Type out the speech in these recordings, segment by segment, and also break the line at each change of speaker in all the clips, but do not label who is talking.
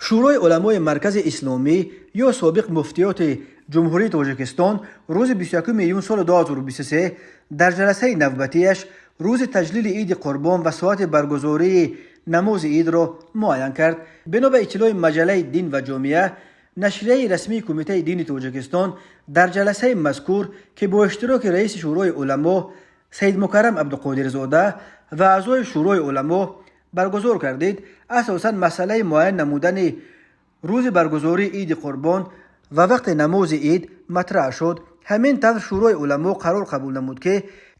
Шӯрои уламои Маркази Исломӣ ё собиқ Муфтиёти Ҷумҳурии Тоҷикистон рӯзи 21 июн соли 2023 дар ҷаласаи навбатиаш рӯзи таҷлили Иди Қурбон ва соати баргузории намози идро муайян кард. Бино ба иттилои маҷаллаи «Дин ва ҷомеа», нашрияи расмии Кумитаи дини Тоҷикистон, дар ҷаласаи мазкур, ки бо иштироки раиси Шӯрои уламо Саидмукаррам Абдуқодирзода ва аъзои Шӯрои уламо баргузор гардид, асосан масъалаи муайян намудани рӯзи баргузории Иди Қурбон ва вақти намози ид матраҳ шуд. Ҳамин тавр, Шӯрои уламо қарор қабул намуд, ки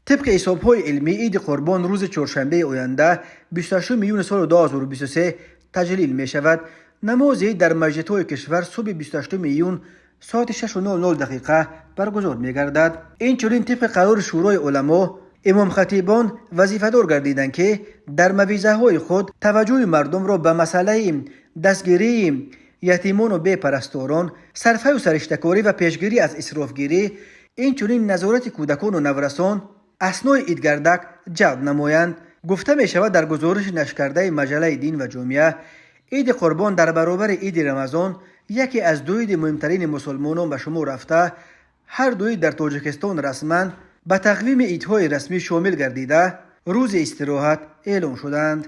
тибқи ҳисобҳои илмӣ Иди Қурбон рӯзи чоршанбеи оянда, 28 июни соли 2023 таҷлил мешавад. Намози ид дар масҷидҳои кишвар субҳи 28 июн соати 6:00 дақиқа баргузор мегардад. Инчунин, тибқи қарори Шӯрои уламо, имомхатибон вазифадор гардиданд, ки дар мавъизаҳои худ таваҷҷӯҳи мардумро ба масъалаи дастгирии ятимону бепарасторон, сарфаю сариштакорӣ ва пешгирӣ аз исрофгирӣ, инчунин назорати кӯдакону наврасон аснои идгардак ҷалб намоянд, гуфта мешавад дар гузориши нашркардаи маҷаллаи «Дин ва ҷомеа». Иди Қурбон дар баробари Иди Рамазон яке аз ду иди муҳимтарини мусулмонон ба шумор рафта, ҳар ду ид дар Тоҷикистон расман ба тақвими идҳои расмӣ шомил гардида, рӯзи истироҳат эълон шуданд.